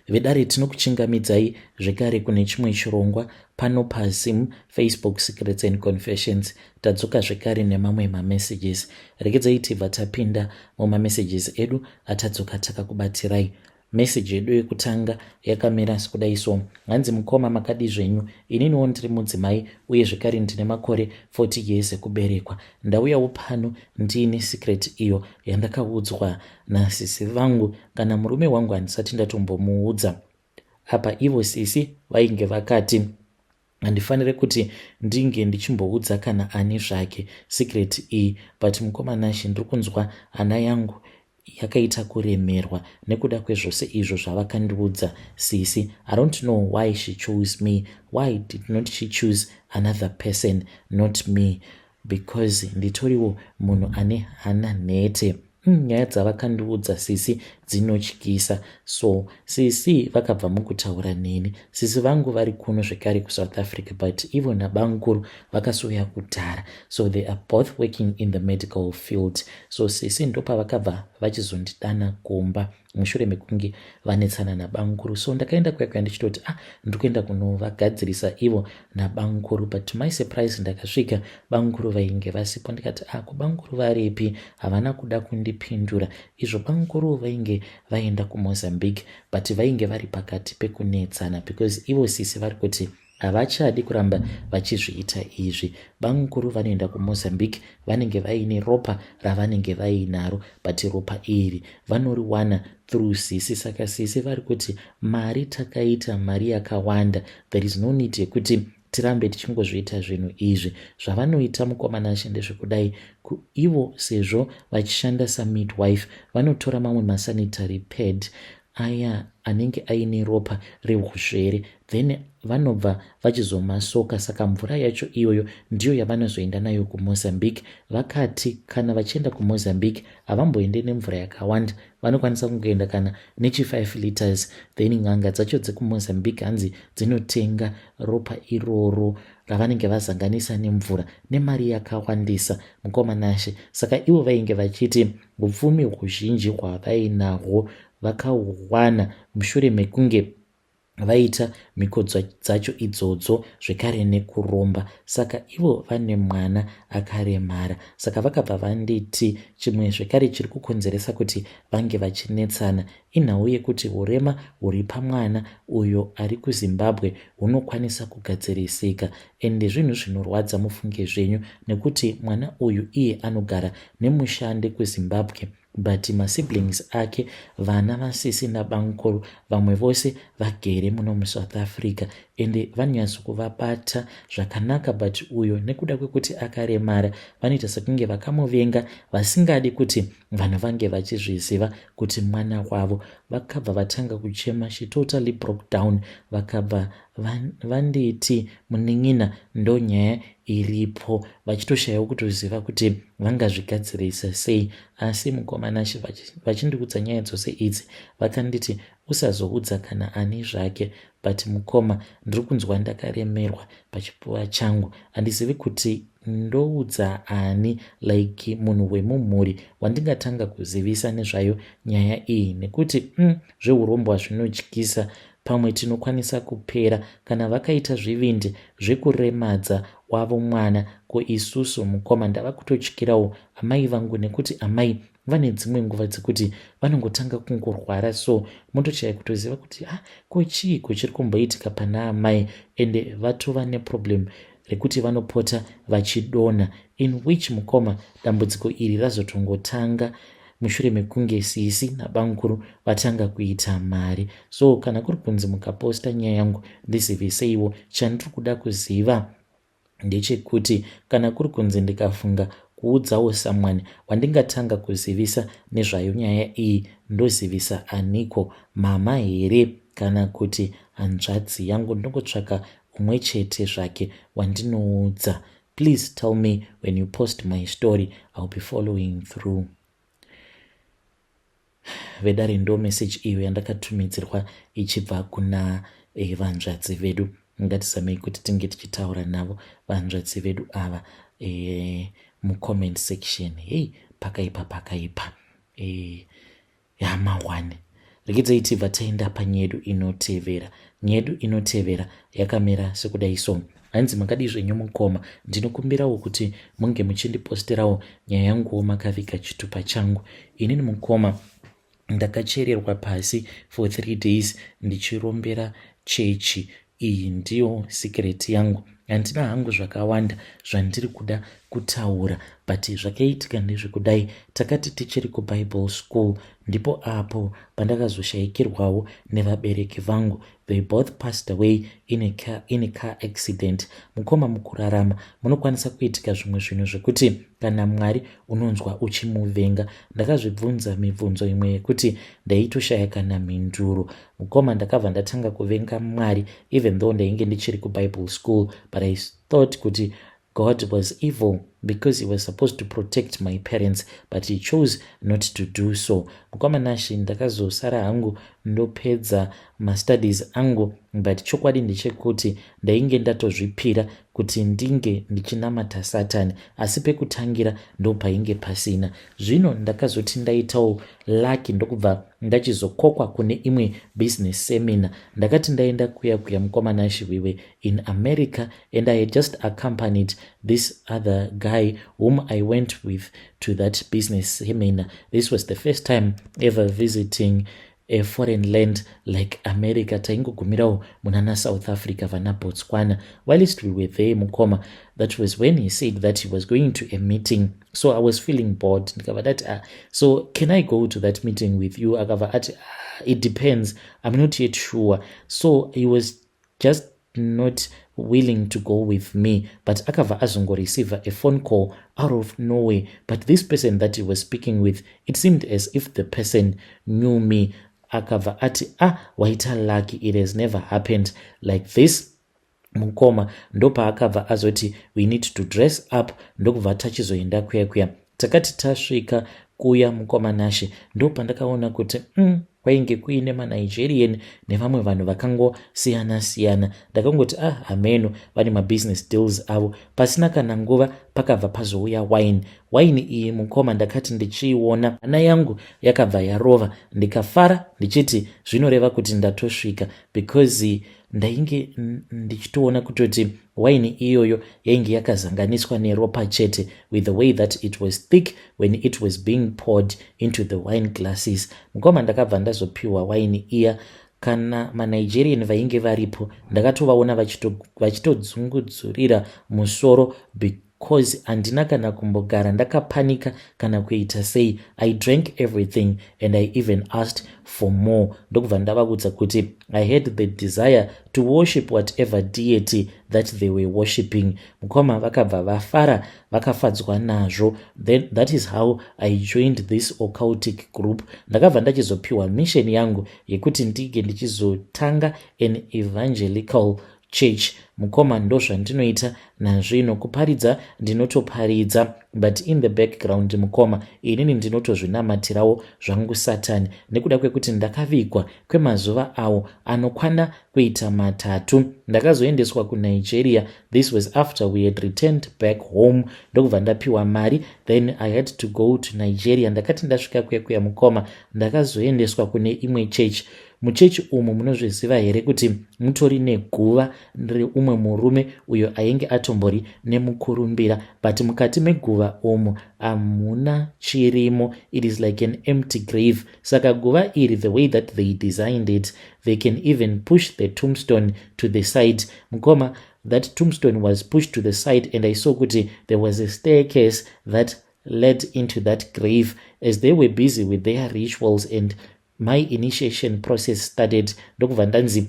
Vedare, tinokuchingamidzai zvekare kune chimwe chirongwa pano paZim Facebook Secrets and Confessions. Tadzoka zvekare nemamwe mamessages. Regedzai tibva tapinda mumamessages edu atadzoka takakubatirai. Meseji yedu yekutanga yakamira sekudai so. Hanzi, "Mukoma, makadi zvenyu? Ininiwo ndiri mudzimai uye zvekare ndine makore 40 years ekuberekwa. Ndauyawo pano ndiine secret iyo yandakaudzwa nasisi vangu. Kana murume wangu handisati ndatombomuudza. Apa ivo sisi vainge vakati handifaniri kuti ndinge ndichimboudza kana ani zvake secret iyi. But mukoma Nashe, ndiri kunzwa hana yangu yakaita kuremerwa nekuda kwezvose izvo zvavakandiudza sisi. I don't know why she chose me. Why did not she choose another person, not me? Because nditoriwo munhu ane hana nhete. Nyaya dzavakandiudza sisi dzinotyisa." So sisi vakabva mukutaura neni. Sisi vangu vari kuno zvekare kuSouth Africa, but ivo nabamukuru vakasouya kudhara, so they are both working in the medical field. So sisi ndopavakabva vachizondidana kumba mushure mekunge vanetsana nabamukuru. So ndakaenda kuya ndichitoti, "Ah, ndiri kuenda kunovagadzirisa ivo nabamukuru." But to my surprise, ndakasvika bamukuru vainge vasipo. Ndikati, "Ah, kubamukuru varipi?" Havana kuda kundipindura. Izvo bamukuru vainge vaenda kuMozambique, but vainge vari pakati pekunetsana because ivo sisi vari kuti havachadi kuramba vachizviita izvi. Bamukuru vanoenda kuMozambique vanenge vaine ropa ravanenge vainaro, but ropa iri vanoriwana through sisi. Saka sisi vari kuti mari takaita mari yakawanda, there is no need yekuti tirambe tichingozviita zvinhu izvi. Zvavanoita, mukoma Nashe, ndezvekudai: ivo sezvo vachishanda samidwife, vanotora mamwe masanitary pad aya anenge aine ropa reuzvere, then vanobva vachizomasoka. Saka mvura yacho iyoyo ndiyo yavanozoenda nayo kuMozambique. Vakati kana vachienda kuMozambique havamboende nemvura yakawanda, vanokwanisa kungoenda kana nechi5 liters. Then n'anga dzacho dzekuMozambique hanzi dzinotenga ropa iroro ravanenge vazanganisa nemvura nemari yakawandisa, mukoma Nashe. Saka ivo vainge vachiti upfumi huzhinji hwavainahwo vakawana mushure mekunge vaita mhiko dzacho idzodzo zvekare nekuromba. Saka ivo vane mwana akaremara. Saka vakabva vanditi chimwe zvekare chiri kukonzeresa kuti vange vachinetsana inhau yekuti urema huri pamwana uyo ari kuZimbabwe hunokwanisa kugadzirisika. Ende zvinhu zvinorwadza, mufunge zvenyu, nekuti mwana uyu iye anogara nemushandi kuZimbabwe, but masiblings ake, vana vasisi nabamukuru, vamwe vose vagere muno muSouth Africa, ende vanonyatsokuvabata zvakanaka. But uyo, nekuda kwekuti akaremara, vanoita sekunge vakamuvenga, vasingadi kuti vanhu vange vachizviziva kuti mwana wavo. Vakabva vatanga kuchema. She totally broke down. Vakabva vanditi, "Munin'ina, ndonyaya iripo." Vachitoshayiwa kutoziva kuti vangazvigadzirisa sei. Asi mukoma Nashe, vachindiudza nyaya dzose idzi, vakanditi usazoudza kana ani zvake. But mukoma, ndiri kunzwa ndakaremerwa pachipfuva changu. Handizivi kuti ndoudza ani, like munhu wemumhuri wandingatanga kuzivisa nezvayo nyaya iyi, nekuti zveurombo zvinotyisa. Pamwe tinokwanisa kupera. Kana vakaita zvivindi zvekuremadza wavo mwana, ko isusu? Mukoma, ndava kutotyirawo amai vangu, nekuti amai vane dzimwe nguva dzekuti vanongotanga kungorwara, so motochaya kutoziva kuti, ah, ko chiiko chiri kumboitika pana amai? Ende vatova neproblem rekuti vanopota vachidonha, in which, mukoma, dambudziko iri razotongotanga mushure mekunge sisi nabamukuru vatanga kuita mari. So kana kuri kunzi mukaposta nyaya yangu, ndiziviseiwo. Chandiri kuda kuziva ndechekuti kana kuri kunzi ndikafunga kuudzawo someone wandingatanga kuzivisa nezvayo nyaya iyi, ndozivisa aniko? Mama here kana kuti hanzvadzi yangu? Ndongotsvaka umwe chete zvake wandinoudza. Please tell me when you post my story. I'll be following through." Vedare, ndo meseji iyo yandakatumidzirwa ichibva kuna vanzvadzi vedu. Ngatizamei kuti tinge tichitaura navo vanzvadzi vedu ava mucomment section. Hei, pakaipa, pakaipa. Yama1. Regedzai tibva taenda panyedu inotevera. Nyedu inotevera yakamira sekudai so. Hanzi, "Makadii zvenyu mukoma? Ndinokumbirawo kuti munge muchindiposterawo nyaya yanguwo makaviga chitupa changu. Inini mukoma, ndakachererwa pasi for 3 days ndichirombera chechi. Iyi ndiyo secret yangu. Handina hangu zvakawanda zvandiri kuda kutaura, but zvakaitika ndezvekudai. Takati tichiri kuBible school, ndipo apo pandakazoshayikirwawo nevabereki vangu. They both passed away in a car accident. Mukoma, mukurarama munokwanisa kuitika zvimwe zvinhu zvekuti kana Mwari unonzwa uchimuvenga. Ndakazvibvunza mibvunzo imwe yekuti ndaitoshaya kana mhinduro. Mukoma, ndakabva ndatanga kuvenga Mwari, even though ndainge ndichiri kuBible school, but I thought kuti God was evil because he was supposed to protect my parents, but he chose not to do so. Mukoma Nashi, ndakazosara hangu ndopedza mastudies angu, but chokwadi ndechekuti ndainge ndatozvipira kuti ndinge ndichinamata Satani, asi pekutangira ndopainge pasina. Zvino ndakazoti ndaitawo lucky, ndokubva ndachizokokwa kune imwe business seminar. Ndakati ndaenda kuya kuya, mukoma Nashi, we were in America and I had just accompanied this other guy whom I went with to that business seminar. This was the first time ever visiting a foreign land like America. Taingogumirawo munana South Africa, vana Botswana. Whilst we were there, mukoma, that was when he said that he was going to a meeting. So I was feeling bored. Ndikabva ndati, "Ah, so can I go to that meeting with you?" Akabva ati, "Ah, it depends, I'm not yet sure." So he was just not willing to go with me, but akabva azongoreceive a phone call out of nowhere. But this person that he was speaking with, it seemed as if the person knew me. Akabva ati, "Ah, waita lucky, it has never happened like this." Mukoma, ndopaakabva azoti we need to dress up, ndokubva tachizoenda kuya kuya. Takati tasvika kuya, mukoma Nashe, ndopandakaona kuti kwainge kuine maNigerian nevamwe vanhu vakangosiyana-siyana. Ndakangoti, "Ah, hameno vane mabusiness deals avo." Pasina kana nguva pakabva pazouya wine. Waini iyi, mukoma, ndakati ndichiiona, hana yangu yakabva yarova. Ndikafara ndichiti zvinoreva kuti ndatosvika, because ndainge ndichitoona kutoti waini iyoyo yainge yakazanganiswa neropa chete, with the way that it was thick when it was being poured into the wine glasses. Mukoma, ndakabva ndazopiwa waini iya. Kana maNigerian vainge varipo, ndakatovaona vachitodzungudzurira musoro, because handina kana kumbogara ndakapanika kana kuita sei. I drank everything and I even asked for more, ndokubva ndavaudza kuti I had the desire to worship whatever deity that they were worshipping. Mukoma, vakabva vafara, vakafadzwa nazvo. Then that is how I joined this occultic group. Ndakabva ndachizopiwa mission yangu yekuti ndinge ndichizotanga an evangelical church. Mukoma, ndozvandinoita nazvino. Kuparidza ndinotoparidza, but in the background, mukoma, inini ndinotozvinamatirawo zvangu Satani, nekuda kwekuti ndakavigwa kwemazuva awo anokwana kuita 3. Ndakazoendeswa kuNigeria. This was after we had returned back home, ndokubva ndapiwa mari. Then I had to go to Nigeria. Ndakati ndasvika kuya kuya, mukoma, ndakazoendeswa kune imwe chechi. Muchechi umu, munozviziva here kuti mutori neguva reumwe murume uyo ainge atombori nemukurumbira? But mukati meguva umu hamuna chirimo. It is like an empty grave. Saka guva iri, the way that they designed it, they can even push the tombstone to the side. Mukoma, that tombstone was pushed to the side and I saw kuti there was a staircase that led into that grave. As they were busy with their rituals and my initiation process started, ndokubva ndanzi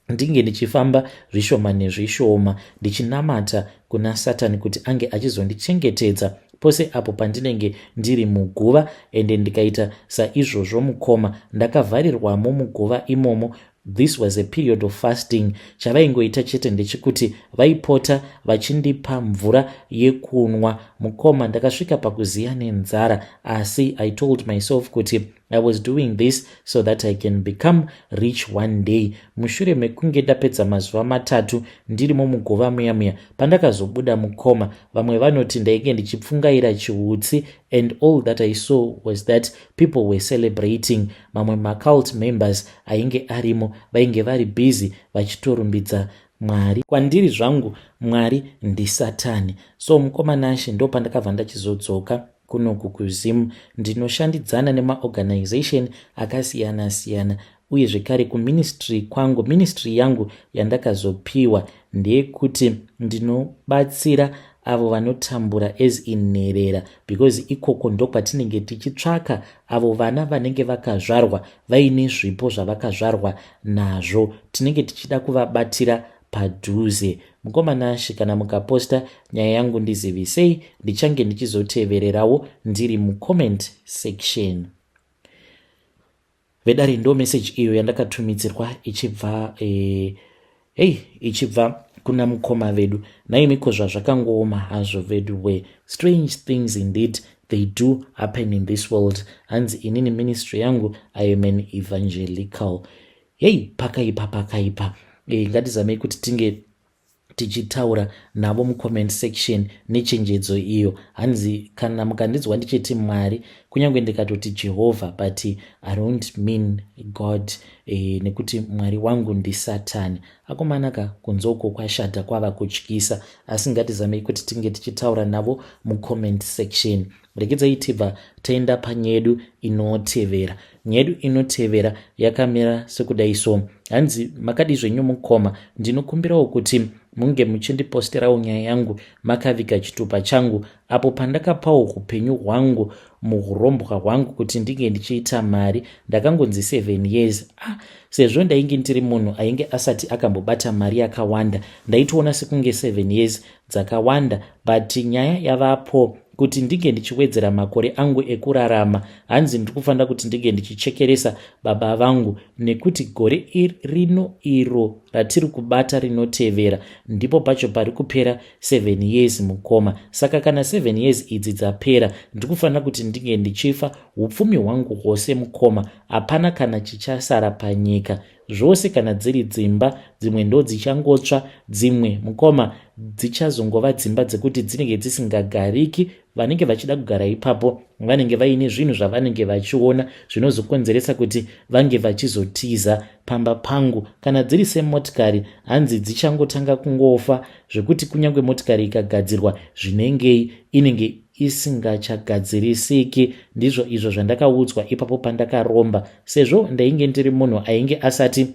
ndinge ndichifamba zvishoma nezvishoma ndichinamata kuna Satani kuti ange achizondichengetedza pose apo pandinenge ndiri muguva. Ende ndikaita saizvozvo, mukoma, ndakavharirwamo muguva imomo. This was a period of fasting. Chavaingoita chete ndechekuti vaipota vachindipa mvura yekunwa. Mukoma, ndakasvika pakuziya nenzara, asi I told myself kuti I was doing this so that I can become rich one day. Mushure mekunge ndapedza mazuva 3 ndirimo mugova muya muya, pandakazobuda, mukoma, vamwe vanoti ndainge ndichipfungaira chiutsi, and all that I saw was that people were celebrating. Mamwe macult members ainge arimo vainge vari busy vachitorumbidza Mwari. Kwandiri zvangu Mwari ndisatani. So mukoma Nashe, ndo pandakabva ndachizodzoka kunoku kuZimu. Ndinoshandidzana nemaorganization akasiyana-siyana, uye zvekare kuministry kwangu, ministry yangu yandakazopiwa ndeyekuti ndinobatsira avo vanotambura as in nherera, because ikoko ndokwatinenge tichitsvaka avo vana vanenge vakazvarwa vaine zvipo zvavakazvarwa nazvo. Tinenge tichida kuvabatira padhuze. Mukoma Nashe, kana mukaposta nyaya yangu, ndizivisei, ndichange ndichizotevererawo ndiri mucomment section. Vedare, ndo message iyo yandakatumidzirwa ichibva hei, ichibva kuna mukoma vedu. Naimiko, zvazvakangooma hazvo vedu we. Strange things indeed, they do happen in this world. Hanzi inini ministry yangu, I am an evangelical. Hei, pakaipa, pakaipa. Ngatizamei kuti tinge tichitaura navo mucomment section nechenjedzo iyo. Hanzi kana mukandinzwa ndichiti Mwari, kunyange ndikatoti Jehovha, but I don't mean God, nekuti Mwari wangu ndisatani. Akomanaka, kunze uko kwashata, kwava kutyisa, asi ngatizamei kuti tinge tichitaura navo mucomment section. Regedzai tibva taenda panyedu inotevera. Nyedu inotevera yakamira sekudai so. Hanzi, "Makadi zvenyu mukoma? Ndinokumbirawo kuti munge muchindiposterawo nyaya yangu makaviga chitupa changu, apo pandakapawo upenyu hwangu muurombwa hwangu kuti ndinge ndichiita mari. Ndakangonzi 7 years. Ah, sezvo ndainge ndiri munhu ainge asati akambobata mari yakawanda, ndaitoona sekunge 7 years dzakawanda, but nyaya yavapo kuti ndinge ndichiwedzera makore angu ekurarama, hanzi ndiri kufanira kuti ndinge ndichichekeresa baba vangu, nekuti gore rino iro ratiri kubata rinotevera ndipo pacho pari kupera 7 years, mukoma. Saka kana 7 years idzi dzapera, ndiri kufanira kuti ndinge ndichifa. Upfumi hwangu hwose, mukoma, hapana kana chichasara panyika. Zvose, kana dziri dzimba, dzimwe ndo dzichangotsva, dzimwe, mukoma, dzichazongova dzimba dzekuti dzinenge dzisingagariki. Vanenge vachida kugara ipapo vanenge vaine zvinhu zvavanenge vachiona zvinozokonzeresa kuti vange vachizotiza pamba pangu. Kana dziri semotikari, hanzi dzichangotanga kungofa, zvekuti kunyange motikari ikagadzirwa zvinengei, inenge isingachagadzirisiki. Ndizvo izvo zvandakaudzwa ipapo pandakaromba. Sezvo ndainge ndiri munhu ainge asati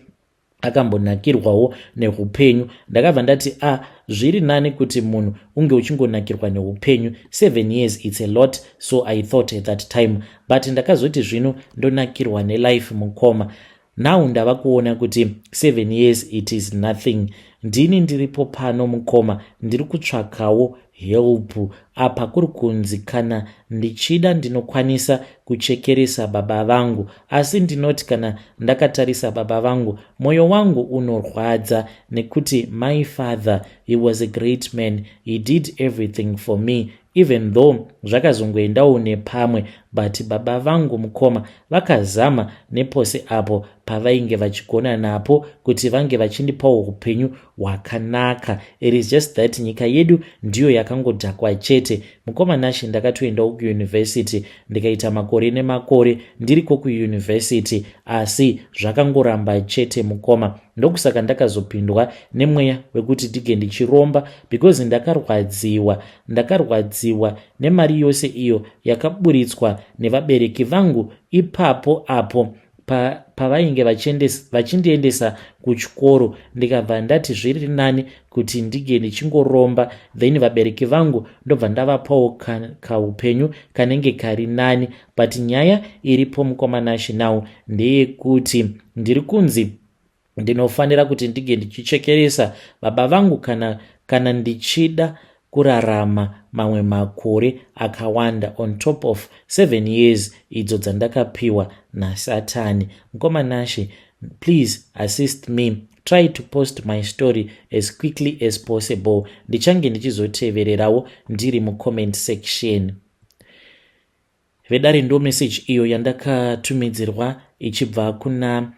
akambonakirwawo neupenyu, ndakabva ndati, a ah, zviri nani kuti munhu unge uchingonakirwa neupenyu. 7 years, it's a lot, so I thought at that time, but ndakazoti zvino ndonakirwa nelife, mukoma. Now ndava kuona kuti 7 years, it is nothing. Ndini ndiripo pano, mukoma, ndiri kutsvakawo help. Apa kuri kunzi kana ndichida ndinokwanisa kuchekeresa baba vangu, asi ndinoti kana ndakatarisa baba vangu, mwoyo wangu unorwadza, nekuti my father, he was a great man. He did everything for me, even though zvakazongoendawo nepamwe, but baba vangu, mukoma, vakazama nepose apo pavainge vachigona napo kuti vange vachindipawo upenyu hwakanaka. It is just that nyika yedu ndiyo yakangodhakwa chete. Mukoma Nashe, ndakatoendawo kuyunivhesiti, ndikaita makore nemakore ndiriko kuyunivhesiti, asi zvakangoramba chete, mukoma. Ndokusaka ndakazopindwa nemweya wekuti ndige ndichiromba, because ndakarwadziwa, ndakarwadziwa nemari yose iyo yakaburitswa nevabereki vangu ipapo apo pavainge vachindiendesa kuchikoro. Ndikabva ndati zviri nani kuti ndige ndichingoromba, then vabereki vangu ndobva ndavapawo kaupenyu kanenge kari nani. But nyaya iripo, mukoma Nashe, now ndeyekuti ndiri kunzi ndinofanira kuti ndinge ndichichekeresa baba vangu kana ndichida kurarama mamwe makore akawanda on top of 7 years idzo dzandakapiwa nasatani. Mukoma Nashe, please assist me. Try to post my story as quickly as possible. Ndichange ndichizotevererawo ndiri mucomment section." Vedare, ndo message iyo yandakatumidzirwa ichibva kuna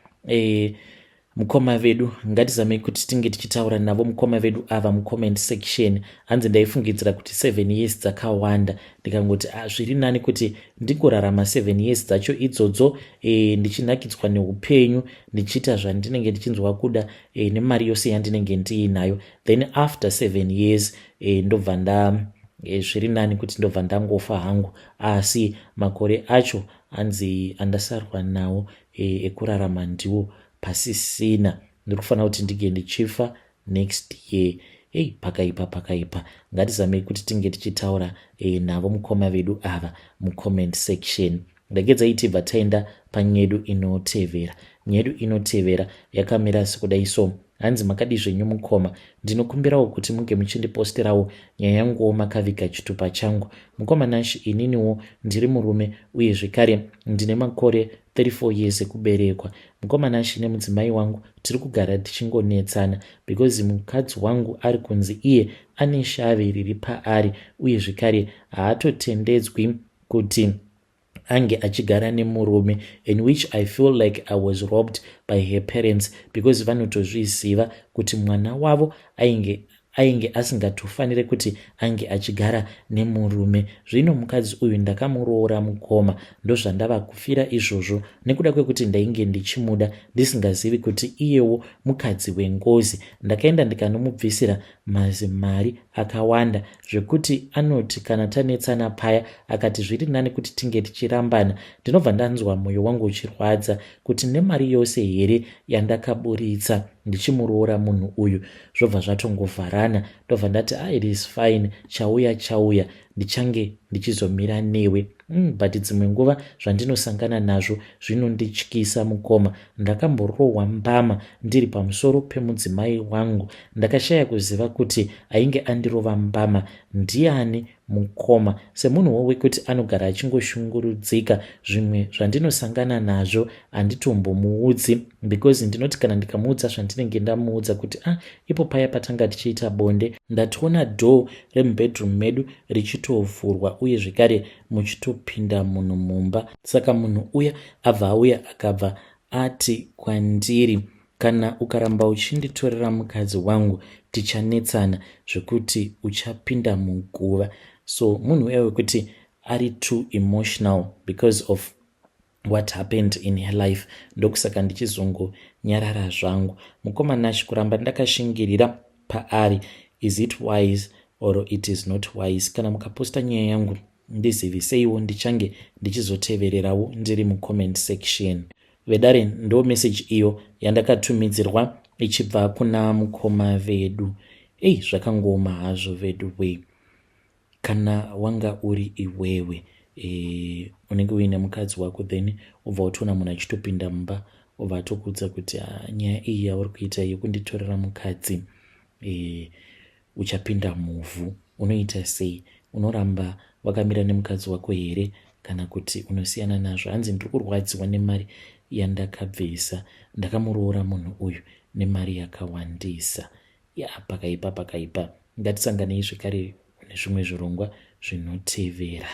mukoma vedu. Ngatizamei kuti tinge tichitaura navo mukoma vedu ava mucomment section. Hanzi, "Ndaifungidzira kuti 7 years dzakawanda, ndikangoti, ah, zviri nani kuti ndingorarama 7 years dzacho idzodzo ndichinakidzwa neupenyu, ndichiita zvandinenge ndichinzwa kuda nemari yose yandinenge ndiinayo. Then after 7 years ndobva nda zviri nani kuti ndobva ndangofa hangu." Asi makore acho, hanzi, andasarwa nawo ekurarama ndiwo pasisina. Ndiri kufanira kuti ndinge ndichifa next year. Ei, pakaipa, pakaipa. Ngatizamei kuti tinge tichitaura navo mukoma vedu ava mucomment section. Regedzai tibva taenda panyedu inotevera. Nyedu inotevera yakamira sekudai so. Hanzi, "Makadi zvenyu mukoma? Ndinokumbirawo kuti munge muchindiposterawo nyaya yanguwo makaviga chitupa changu. Mukoma Nashi, ininiwo ndiri murume uye zvekare ndine makore 34 years ekuberekwa. Mukoma Nashi, nemudzimai wangu tiri kugara tichingonetsana because mukadzi wangu ari kunzi iye ane shavi riri paari, uye zvekare haatotendedzwi kuti ange achigara nemurume, in which I feel like I was robbed by her parents because vanotozviziva kuti mwana wavo ainge asingatofaniri kuti ange achigara nemurume. Zvino mukadzi uyu ndakamuroora, mukoma, ndozvandava kufira izvozvo nekuda kwekuti ndainge ndichimuda ndisingazivi kuti iyewo mukadzi wengozi. Ndakaenda ndikanomubvisira mazimari akawanda zvekuti anoti kana tanetsana paya, akati zviri nani kuti tinge tichirambana, ndinobva ndanzwa mwoyo wangu uchirwadza kuti nemari yose here yandakaburitsa ndichimuroora munhu uyu, zvobva zvatongovharana. Ndobva ndati, ah, it is fine, chauya chauya, ndichange ndichizomira newe. But dzimwe nguva zvandinosangana nazvo zvinondityisa, mukoma. Ndakamborohwa mbama ndiri pamusoro pemudzimai wangu. Ndakashaya kuziva kuti ainge andirova mbama ndiani, mukoma. Semunhuwo wekuti anogara achingoshungurudzika, zvimwe zvandinosangana nazvo handitombomuudzi because ndinoti kana ndikamuudza zvandinenge ndamuudza kuti, ah, ipo paya patanga tichiita bonde, ndatoona door remubedroom medu richitovhurwa uye zvekare muchitopinda munhu mumba. Saka munhu uya abva auya, akabva ati kwandiri, 'Kana ukaramba uchinditorera mukadzi wangu, tichanetsana zvekuti uchapinda muguva.' So munhu uya wekuti ari too emotional because of what happened in her life, ndokusaka ndichizongonyarara zvangu. Mukoma Nash, kuramba ndakashingirira paari, is it wise or it is not wise? Kana mukaposta nyaya yangu, ndiziviseiwo, ndichange ndichizotevererawo ndiri mucomment section." Vedare, ndo message iyo yandakatumidzirwa ichibva kuna mukoma vedu. Ei, zvakangoma hazvo vedu wei. Kana wanga uri iwewe, unenge uine mukadzi wako, then ubva watoona munhu achitopinda mumba, ubva atokuudza kuti, ah, nyaya iyi yauri kuita yekunditorera mukadzi, uchapinda muvhu, unoita sei? Unoramba wakamira nemukadzi wako here kana kuti unosiyana nazvo? Hanzi, "Ndiri kurwadziwa nemari yandakabvisa. Ndakamuroora munhu uyu nemari yakawandisa." Ya, pakaipa, pakaipa. Ngatisanganei zvekare nezvimwe zvirongwa zvinotevera.